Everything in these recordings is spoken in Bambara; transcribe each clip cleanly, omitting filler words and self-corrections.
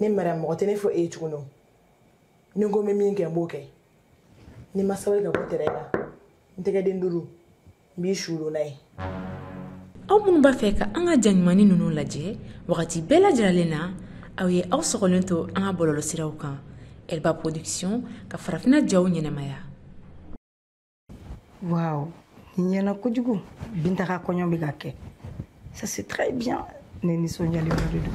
Ne mara mɔgɔ tɛ ne fɔ e ye tuguni. Ni n ko n bɛ min kɛ n b'o kɛ. Ni ma sabali ka bɔ terrain kan, n tɛgɛ den duuru n b'i su don n'a ye. Aw minnu b'a fɛ ka an ka ja ɲumannin ninnu lajɛ wagati bɛɛ lajɛlen na, aw ye aw sɔgɔlen to an ka bɔlɔlɔsiraw kan. Elba Production ka farafinna jaw ɲɛnamaya. Waaw, nin ɲɛna kojugu. Binta ka kɔɲɔ bɛ ka kɛ. Ça c'est très bien. Ne nisɔndiyalen ba de don.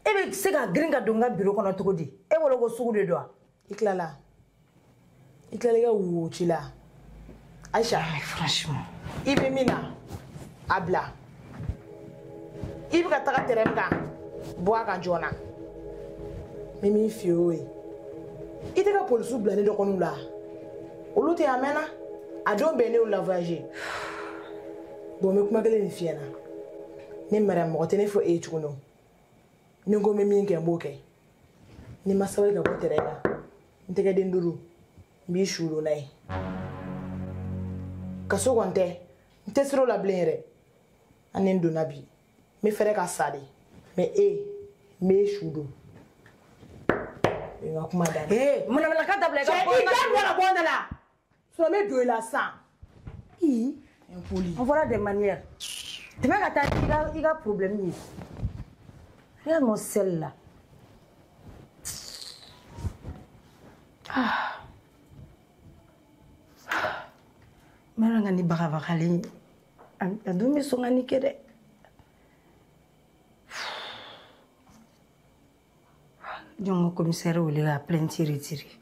E bɛ se ka girin ka don n ka bureau kɔnɔ cogo di? E bolo ko sugu de don wa? I tilala. I tilala i ka wo ci la. Aïcha. Franchement. I bɛ min na, a bila. I bɛ ka taga terrain min kan, bɔ a kan joona. N bɛ min f'i ye o ye. I tɛ ka polisiw bila ne dɔgɔninw la. Olu tɛ yan a mɛnna. A don bɛɛ ne y'u la voyager. Bon, n bɛ kuma kelen de f'i ɲɛna. Ne mara mɔgɔ tɛ ne fɔ e ye tuguni. Ni n ko n bɛ min kɛ n b'o kɛ. Ni ma sabali ka bɔ terrain kan, n tɛgɛ den duuru n b'i su don n'a ye. Kaso kɔni tɛ, n tɛ siran o la bilen yɛrɛ. Hali ni n donna bi, n bɛ fɛrɛ ka sa de. Mais e, n b'e su don. O ye n ka kuma daminɛ. Ee, manamanakan dabila i ka Cɛ, bɔ i n ka da don a la, bɔ n da la. Sinon n bɛ don i la sisan. Ii. Impoli. On voit des manières. Tɛmɛ ka taa i ka problème ye. Regarde-moi celle-là. Ah. Mara nga ni bagabagalen a dun bɛ sɔn ka nin kɛ dɛ. Jɔn ka commissaire wele ka plainte retirer.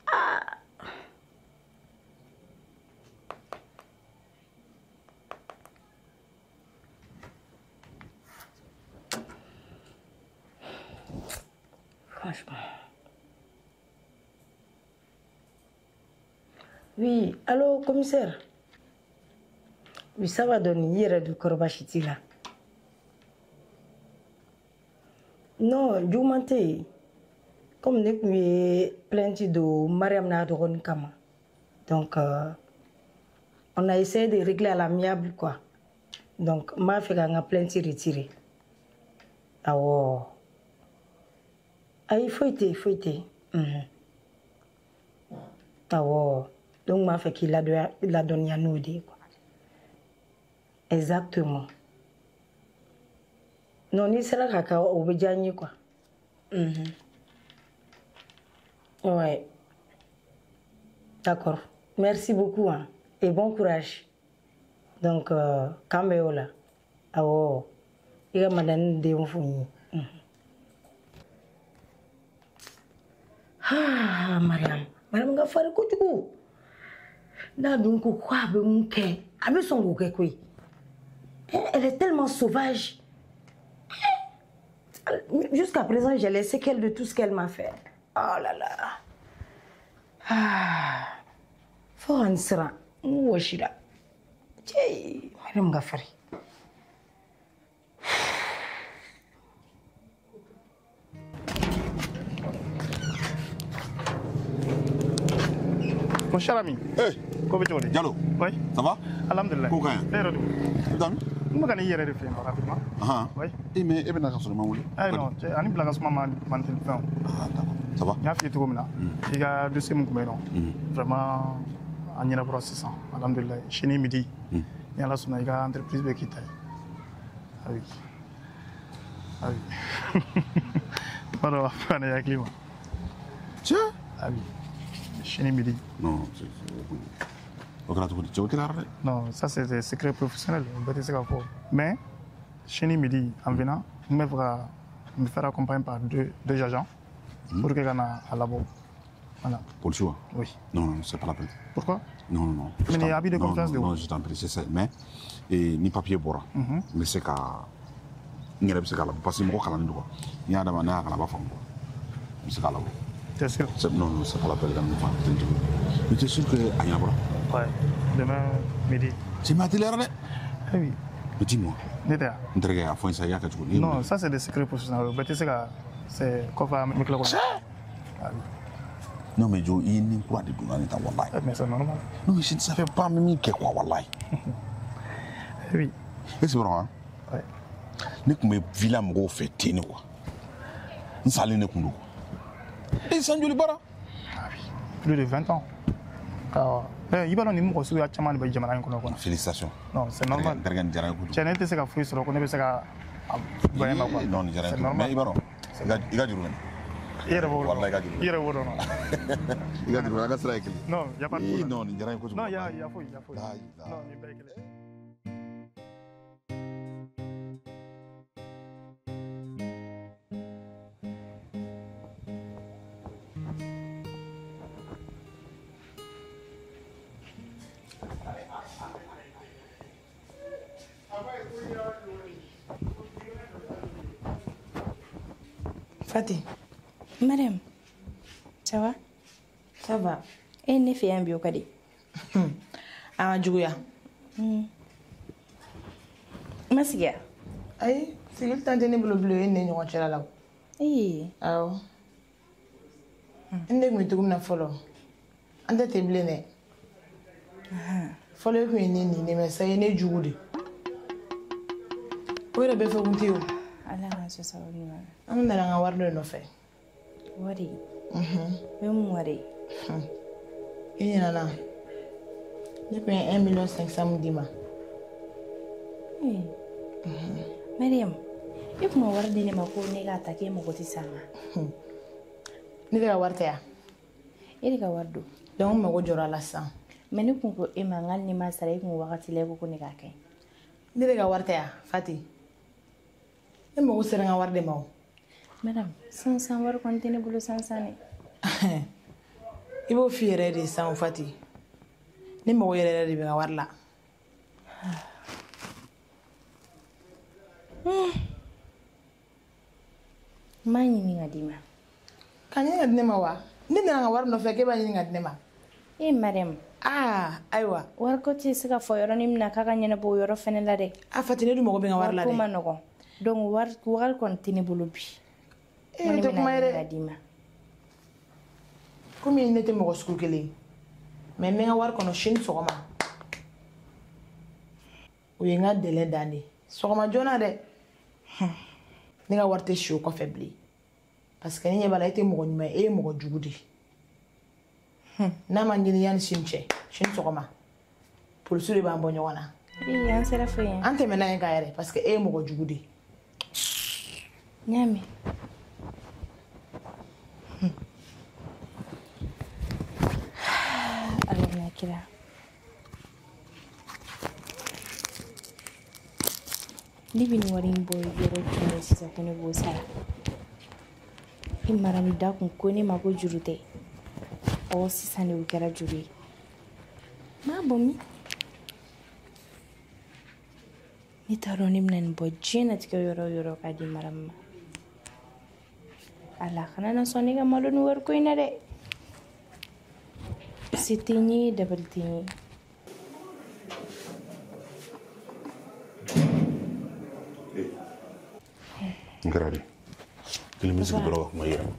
Ah. Franchement. Oui, allô, commissaire. Oui, ça va donner hier du Korobachiti là. Non, Djoumante, comme nous avons plainte de Mariam Nadoron Kama. Donc, on a essayé de régler à l'amiable, quoi. Donc, m'a fait un plainte retirée. Ah, oh. Ah, il faut être, il faut être. Ah, oh. Donc, m'a fait qu'il a donné à nous, quoi. Exactement. Non, ni sera kaka o bɛ diya n ye quoi. Ouais. D'accord. Merci beaucoup hein. Et bon courage. Donc k'an bɛ o la. Awɔ. I ka madame denw fo n ye. Ah, Mariam. Mariam ka farin kojugu. N'a dun ko k'a bɛ mun kɛ, a bɛ sɔn k'o kɛ koyi. Elle est tellement sauvage. Jusqu'à présent, j'ai les séquelles de tout ce qu'elle m'a fait. Oh là là. Ah. Faut en siran. N wɔsira. Cɛ, Mariam ka farin. Mon cher ami. Hey. Ko bɛ cogo di? Diallo. Oui. Ça va? Alhamdulillah. Ko ka ɲi? E yɛrɛ dun? I bɛ taa min? N bɛ ka n'i yɛrɛ de fɛ yen nɔ rapidement. Ahan. Oui. E mais e bɛna ka sɔrɔ i ma wuli? Ayi non, cɛ ani bila ka suma man teli fɛn o. Ah d'accord. Ça va? N y'a f'i ye cogo min na, i ka dossier min tun bɛ yen nɔ, vraiment a ɲɛnabɔra sisan alhamdulillah. Sini midi, ni Ala sɔnna i ka entreprise bɛ k'i ta ye. Ah oui. Ah oui. I b'a dɔn a bɛ ka ne hakili ma. Cɛ? Ah oui. Sini midi. Non, c'est o kɛra cogo di? Cɛ o kɛra dɛ. Non, ça c'est des secrets professionnels, o bɛɛ tɛ se ka fɔ. Mais sini midi en venant, n bɛ fɛ ka me faire accompagner par deux agents pour que ka na a labɔ. Voilà. Policier wa? Oui. Non, non, c'est pas la peine. Pourquoi? Non, non, non. Mais ni abus de Non, confiance de non, je t'en prie, c'est ça. Mais ni papier bɔra, n bɛ se ka n yɛrɛ bɛ se k'a labɔ parce que mɔgɔ kalannen don quoi. N'i y'a d'a ma n'a y'a kalan a b'a faamu quoi. N bɛ se k'a labɔ. T'es sûr? Non, non, c'est pas la peine ka nin fa. Mais t'es sûr que a ɲɛnabɔra? Ouais, demain midi. C'est ma télé dɛ. Eh oui. Mais dis-moi. Ne tɛ yan? N terikɛ a fɔ n ye sa i y'a kɛ cogo di? Non, ça c'est des secrets professionnels. O bɛɛ tɛ se ka c'est kɔfɛ an bɛ tila k'o. Ah oui. Non mais Joe, i ye nin kura de donna ne ta wallahi. Mais c'est normal. Non mais je ne savais pas min kɛ quoi wallahi. Oui. E c'est vrai, hein? Ouais. Ne tun bɛ villa mɔgɔw fɛ ten de quoi. N salen de kun don quoi. E san joli baara? Ah oui. Plus de 20 ans. Awɔ. I b'a dɔn nin mɔgɔ suguya caman de bɛ jamana in kɔnɔ quoi. Félicitations. Non, c'est normal. Terikɛ nin diyara n ye kojugu. Cɛ ne tɛ se ka foyi sɔrɔ ko ne bɛ se ka a bonya ma quoi. Non, nin diyara n ye C'est kojugu. Mais normal. i b'a dɔn, i ka juru bɛ n na. I yɛrɛ b'o dɔn. Walahi i ka juru bɛ n I yɛrɛ b'o dɔn. I ka juru bɛ n na. An ka sira ye kelen. Non, y a pas de Ii, problème. non, nin diyara n ye kojugu. Non, y a foyi, y a foyi. La ilaha. Non, nin bɛɛ ye kelen. Fati. Mariam, ça va? Ça va. E ne fɛ yan bi o ka di. A ma juguya. N ma sigi yan? Ayi, sigili tan tɛ ne bolo bilen, o ye ne ɲɔgɔn cɛla la o. Ee. Awɔ. N de tun bɛ cogo min na fɔlɔ, an tɛ ten bilen dɛ. Fɔlɔ e tun ye ne nin de mais sisan i ye ne jugu de. O yɛrɛ bɛɛ fɛ kun tɛ yen o. Ala k'an sɔn sababu ɲuman na. An nana an ka wari dɔ nɔfɛ. Wari? O ye mun wari ye? I ɲinɛna. Ne tun ye 1 million 500 min d'i ma. Ee. Mariam, e tun ma wari di ne ma ko ne k'a ta k'e mago tɛ s'a ma. Ne de ka wari tɛ yan? E de ka wari don. Donc n mago jɔra a la sisan. Mais ne kun ko e ma n k'ale ni ma sara e kun wagati la e ko ko ne k'a kɛ. Ne de ka wari tɛ yan, Fati? Ne mago sera n ka wari de ma o. Madame, san wari kɔni tɛ ne bolo san dɛ. I b'o f'i yɛrɛ de sisan o Fati. Ne mago yɛrɛ yɛrɛ de bɛ n ka wari la. N b'a ɲini ka d'i ma. Ka ɲini ka di ne ma wa? Ne nana n ka wari nɔfɛ k'e b'a ɲini ka di ne ma. E Mariam. Aa ayiwa. Wariko tɛ se ka fɔ yɔrɔnin min na k'a ka ɲɛnabɔ o yɔrɔ fɛnɛ la dɛ. A Fati, ne dun mago bɛ n ka wari la dɛ. Wariko ma nɔgɔn. Donc wari kɔni tɛ ne bolo bi. E tɛ kuma ye ka dɛ. d'i ma. Komi ne tɛ mɔgɔ sugu kelen ye. Mais n bɛ n ka wari kɔnɔ sini sɔgɔma. O ye n ka délai dan de ye. Sɔgɔma joona dɛ. Ne ka wari tɛ si o kɔfɛ bilen. Parce que ne ɲɛ b'a la e tɛ mɔgɔ ɲuman ye, e ye mɔgɔ jugu de ye. N'a ma ɲini yanni sini cɛ, sini sɔgɔma, polisiw de b'an bɔ ɲɔgɔn na. Ee, an sera fo yen. An tɛmɛna yen kan yɛrɛ parce que e ye mɔgɔ jugu de ye. N y'a mɛn. Ala n'a kira. Ne bɛ nin wari in bɔ yɔrɔ jumɛn sisan ko ne b'o sara? E Mariam da kun ko ne ma ko juru tɛ. Ɔ sisan de o kɛra juru ye. N b'a bɔ min? Ne t'a dɔn ne bɛna nin bɔ diɲɛlatigɛ yɔrɔ o yɔrɔ k'a di Mariam ma. Ala kana na sɔn ne ka malo ni wariko in na dɛ. Se tɛ n ye, dabali tɛ n ye. N kɛra di? Kelen bɛ sigi dɔrɔn ka kuma i yɛrɛ ma.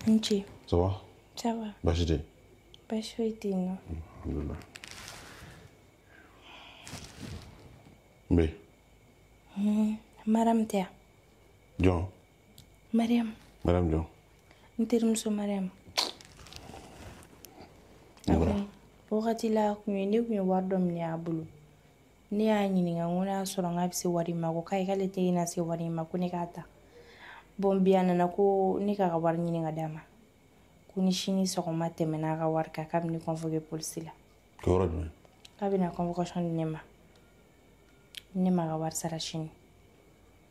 N ce. Ça va? Ça va. Baasi tɛ yen? Baasi foyi tɛ yen nɔ. Alhamdulilah. N bɛ yen. Mariam tɛ yan? Jɔn? Mariam. Mariam jɔn? N terimuso Mariam. Mun kɛra? Wagati la a kun ye ne kun ye wari dɔ minɛ a bolo. Ne y'a ɲininka n ko n'a sɔrɔ n k'a bɛ se wari in ma, ko k'ayi k'ale tɛ na se wari in ma, ko ne k'a ta. Bon bi a nana ko ne k'a ka wari ɲini ka d'a ma. Ko ni sini sɔgɔma tɛmɛna a ka wari kan k'a bɛ ne convoquer polisi la. Ko yɔrɔ jumɛn? K'a bɛna convocation di ne ma. Ne m'a ka wari sara sini.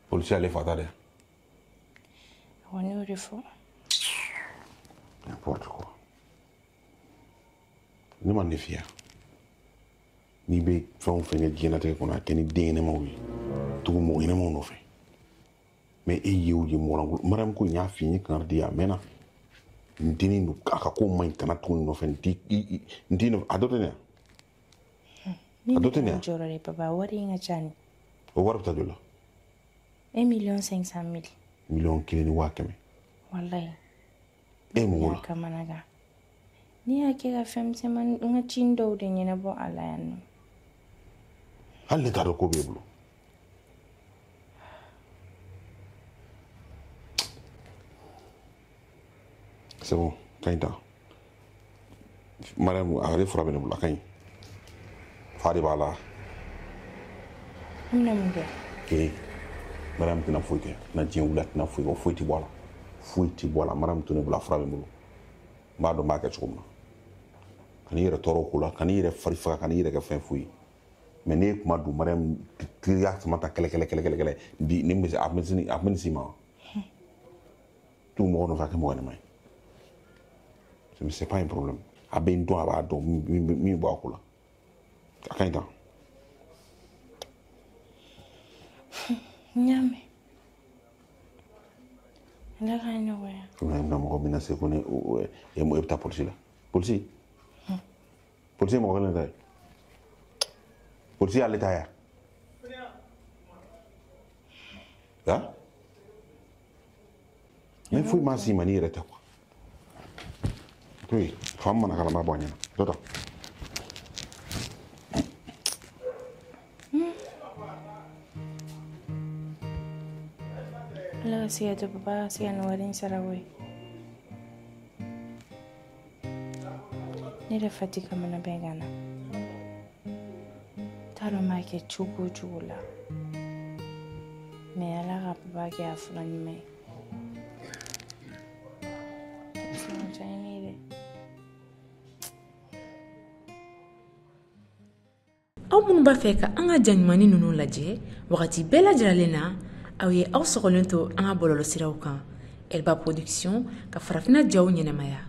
Polisi y'ale fa ta dɛ. Awɔ, ne y'o de fɔ. N'importe quoi. Ne ma nin f'i ye. N'i bɛ fɛn o fɛn kɛ diɲɛlatigɛ kɔnɔ, a kɛ ni den ɲɛnɛmaw ye. Tugu mɔgɔ ɲɛnɛmaw nɔfɛ. Mais e ye o ye mɔgɔ lankolon. Mariam ko in y'a f'i ye, n ye kangari di a mɛnna. N dennin don, a ka ko man ɲi, kana tugu nin nɔfɛ. N t'i n t'i nɔfɛ. A dɔ tɛ ne yan? Ne A dɔ tɛ ne bɛ yan? jɔrɔ de papa, wari in ka ca ni. O wari bɛ taa joli la? 1 500 000. 1 100 000. Walayi. E mun ko Ne la? kamana gan. Ne y'a kɛ ka fɛn misɛnmanin n ka cini dɔw de ɲɛnabɔ a la yan nɔ. Hali ne t'a dɔn ko b'e bolo. C'est bon, ka ɲi tan. Mariam, ale fura bɛ ne bolo, a ka ɲi. Fa de b'a la. An bɛna mun kɛ? Ee, Mariam tɛna foyi kɛ. Na diɲɛ wuli, a tɛna foyi kɛ, foyi tɛ bɔ a la. Foyi tɛ bɔ a la. Mariam to ne bolo, a fura bɛ n bolo. N b'a dɔn n b'a kɛ cogo min na. Kan'i yɛrɛ tɔɔrɔ o ko la, kan'i yɛrɛ fari faga, kan'i yɛrɛ kɛ fɛn foyi ye. Mais ne ye kuma don Mariam teliya sama ta kɛlɛ kɛlɛ kɛlɛ kɛlɛ kɛlɛ bi ni bɛ se a bɛ nin s'i ma. Tugu mɔgɔ nɔfɛ a kɛ mɔgɔ ɲɛnama ye. C'est pas un problème. A bɛ n dɔn, a b'a dɔn min bɔ a ko la. A ka ɲi tan. N y'a mɛn. Ala k'a nɔgɔya. Na mɔgɔ bɛna se ko ne e bɛ taa polisi la. Polisi? Polisi ye mɔgɔ kelen ta ye. Polisi y'ale ta ye wa? Mais foyi ma s'i ma n'i yɛrɛ tɛ quoi. Oui, femme mana kala n b'a bɔ a ɲɛna. Dɔ ta. Ala ka se ka to papa ka se ka nin wari in sara koyi. Ne yɛrɛ fa ti kamana bɛn ka na. T'a dɔn n b'a kɛ cogo o cogo la. Mais Ala ka papa kɛ a fura ɲuman ye. Aw minnu b'a fɛ ka an ka ja ɲumannin ninnu lajɛ wagati bɛɛ lajɛlen na, aw ye aw sɔgɔlen to an ka bɔlɔlɔsiraw kan. Elba Production ka farafinna jaw ɲɛnamaya.